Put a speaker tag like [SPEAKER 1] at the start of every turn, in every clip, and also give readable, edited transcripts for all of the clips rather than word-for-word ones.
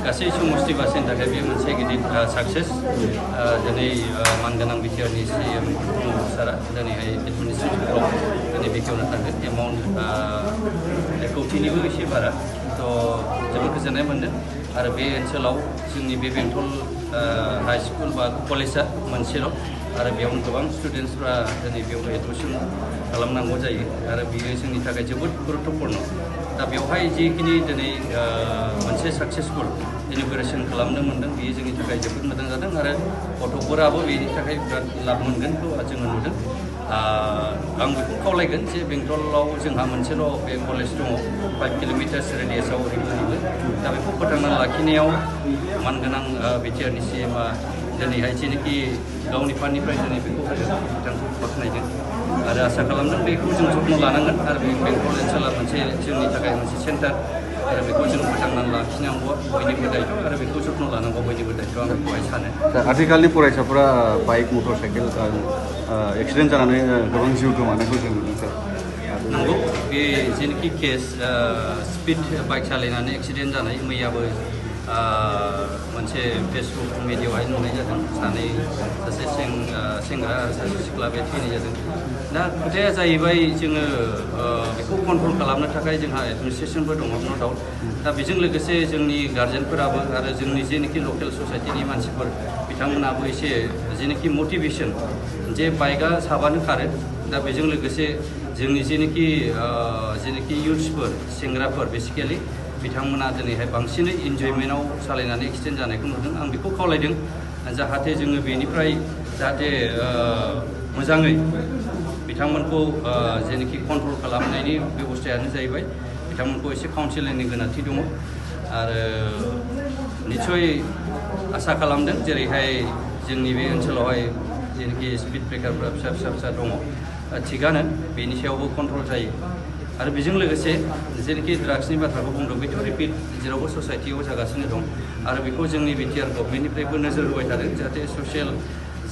[SPEAKER 1] गासै समष्टिबासिनि थाखाय बे मोनसे गिदिर साक्सेस दिनै मानगोनां बिटिआरनि सिएम सारा दिनैहाय एडमिनिस्ट्रेटिभ ब्लक दिनै बेखेवनो थांगोन एमाउन्ट 1 कौटिनिबो एसे बारा थ' जोबोद गोजोननाय मोनदों आरो बे ओनसोलाव जोंनि बे बेंटल हाई स्कुल बा कलेजा मोनसेल' आरो बेयावनो गोबां स्टुडेन्टसफ्रा दिनै बेयाव एडमिसन खालामनांगौ जायो आरो बियो जोंनि थाखाय जोबोद गुरुत्वपूर्ण दा बेवहाय जिखिनि दिनै मोनसे साक्सेसफुल इन'ग्रेसन खालामनो मोनदों बेयो जोंनि थाखाय जोबोद मोजां जादों आरो गथ'फोराबो बेनि थाखाय बिराद लाब मोनगोनखौ जोङो नुदों आं बेखौ खावलायगोन जे बेंटलाव जोंहा मोनसेल' बे कलेज दङ 5 किल'मिटार्स रेडियासआव ओरैबो दा बेखौ फोथांना लाखिनायाव मानगोनां बिटिआरनि सिएमआ दिनैहाय जेनोखि गावनि फान्डनिफ्राय दिनै बेखौ बिथांखौ बाख्नायदों आरो आसा खालामदों बेखौ जों जत्न लानांगोन आरो बे बेंटल ओनसोला मोनसे जोंनि थाखाय मोनसे सेन्टार आरो बेखौ जों फोथांनानै लाखिनांगौआ बयनिबो दायथ' आरो बेखौ जत्न लानांगौ बयनिबो दायथ' आं बेखौहाय सानो
[SPEAKER 2] आथिखालनि फरायसाफोरा बाइक मटर साइकेल एक्सिडेन्ट जानानै गोबां जिउ गोमानायखौ जों नुदों सार
[SPEAKER 1] नंगौ बे जेनोखि केस स्पिड बाइक सालायनानै एक्सिडेन्ट जानाय मैयाबो मोनसे फेसबुक मिडियाआवहाय नुनाय जादों सासे सेंग्रा आरो सासे सिख्ला बे थैनाय जादों दा खोथाया जाहैबाय जोङो बेखौ कन्ट्रल खालामनो थाखाय जोंहा एडमिनिस्ट्रेसनबो दङ नो डाउट दा बेजों लोगोसे जोंनि गार्जेनफोराबो आरो जोंनि जेनोखि लकेल ससाइटिनि मानसिफोर बिथांमोनाबो एसे जेनोखि मटिभेसन जे बाइकआ साबानो खारो दा बेजों लोगोसे जोंनि जेनोखि इयुथ्सफोर सेंग्राफोर बेसिकेलि बिथांमोना दिनैहाय बांसिनै इन्जयमेन्टआव सालायनानै एक्सिडेन्ट जानायखौ नुदों आं बेखौ खावलायदों जाहाथे जोङो बेनिफ्राय जाहाथे मोजाङै बिथांमोनखौ जेनोखि कन्ट्रल खालामनायनि बेबस्थायानो जाहैबाय बिथांमोनखौ एसे काउन्सिलिंनि गोनांथि दङ आरो निस्सय आसा खालामदों जेरैहाय जोंनि बे ओनसोलावहाय जेनोखि स्पिड ब्रेकारफ्रा फिसा दङ थिगानो बेनि सायावबो कन्ट्रल जायो आरो बेजों लोगोसे जेनोखि ड्राग्सनि बाथ्राखौ बुंदों बेथ' रिपिट जेरावबो ससाइटियाव जागासिनो दं आरो बेखौ जोंनि बिटिआर गभर्नमेन्टनिफ्रायबो नोजोर होबाय थादों जाहाथे ससियेल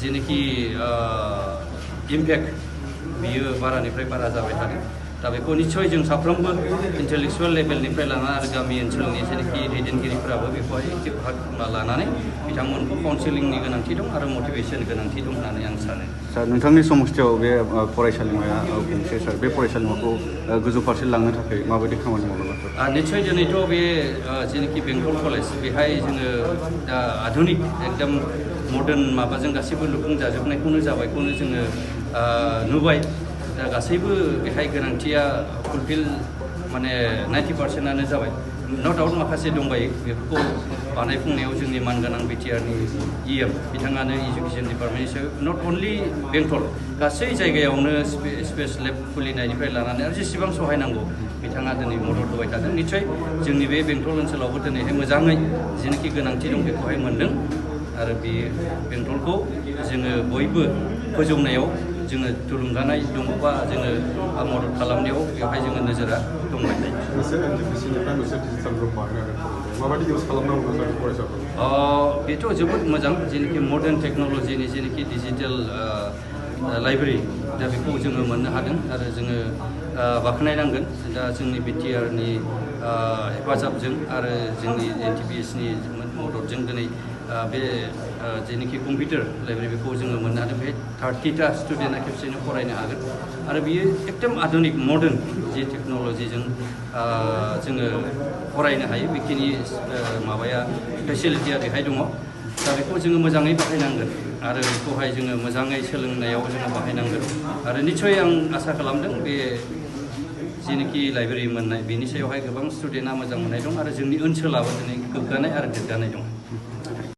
[SPEAKER 1] जेनोखि इम्पेक्ट बियो बारानिफ्राय बारा जाबाय थादों दा बेखौ निस्सय जों साफ्रोमबो इन्टेलेक्सुयेल लेभेलनिफ्राय लानानै आरो गामि ओनसोलनि जेनोखि दैदेनगिरिफोराबो बेखौहाय लानानै बिथांमोनखौ काउन्सिलिंनि गोनांथि दं आरो मटिभेसन गोनांथि दं होननानै आं सानो
[SPEAKER 2] सार नोंथांनि समस्थियाव बे फरायसालिमाया गंसे सार बे फरायसालिमाखौ गोजौ फारसे लांनो थाखाय माबायदि खामानि मावनांगोन सार
[SPEAKER 1] निस्सय दिनैथ' बे जेनोखि बेंटल कलेज बेहाय जोङो दा आधुनिक एकदम मडार्न माबाजों गासैबो लुफुंजाजोबनायखौनो जाबायखौनो जोङो नुबाय दा गासैबो बेहाय गोनांथिया फुलफिल माने 90%आनो जाबाय न' डाउट माखासे दंबायो बेफोरखौ बानायफुंनायाव जोंनि मानगोनां बिटिआरनि इएम बिथाङानो इडुकेसन डिपार्टमेन्टनि सायाव नट अनलि बेंटल गासै जायगायावनो स्पेस लेब खुलिनायनिफ्राय लानानै आरो जेसेबां सहाय नांगौ बिथाङा दिनै मदद होबाय थादों निस्सय जोंनि बे बेंटल ओनसोलावबो दिनैहाय मोजाङै जेनोखि गोनांथि दं बेखौहाय मोनदों आरो बे बेंटलखौ जोङो बयबो फोजौनायाव जोङो थुलुंगानाय दङबा जोङो मदद खालामनायाव बेवहाय जोङो नोजोरा दंबाय थायो बेथ' जोबोद मोजां जेनोखि मडार्न टेक्न'लजिनि जेनोखि डिजिटेल लाइब्रेरि दा बेखौ जोङो मोननो हादों आरो जोङो बाख्नायनांगोन दा जोंनि बिटिआरनि हेफाजाबजों आरो जोंनि एनटिपिएसनि मददजों दिनै बे जेनोखि कम्पिउटार लाइब्रेरि बेखौ जोङो मोननो हादों बे 30टा स्टुडेन्टआ खेबसेनो फरायनो हागोन आरो बियो एकदम आधुनिक मडार्न जे टेक्न'लजिजों जोङो फरायनो हायो बेखिनि माबाया फेसिलिटिया बेहाय दङ दा बेखौ जोङो मोजाङै बाहायनांगोन आरो बेखौहाय जोङो मोजाङै सोलोंनायाव जोङो बाहायनांगोन आरो निस्सय आं आसा खालामदों बे जेनोखि लाइब्रेरि मोननाय बेनि सायावहाय गोबां स्टुडेन्टआ मोजां मोननाय दं आरो जोंनि ओनसोलाबो दिनै गोग्गानाय आरो देरगानाय दं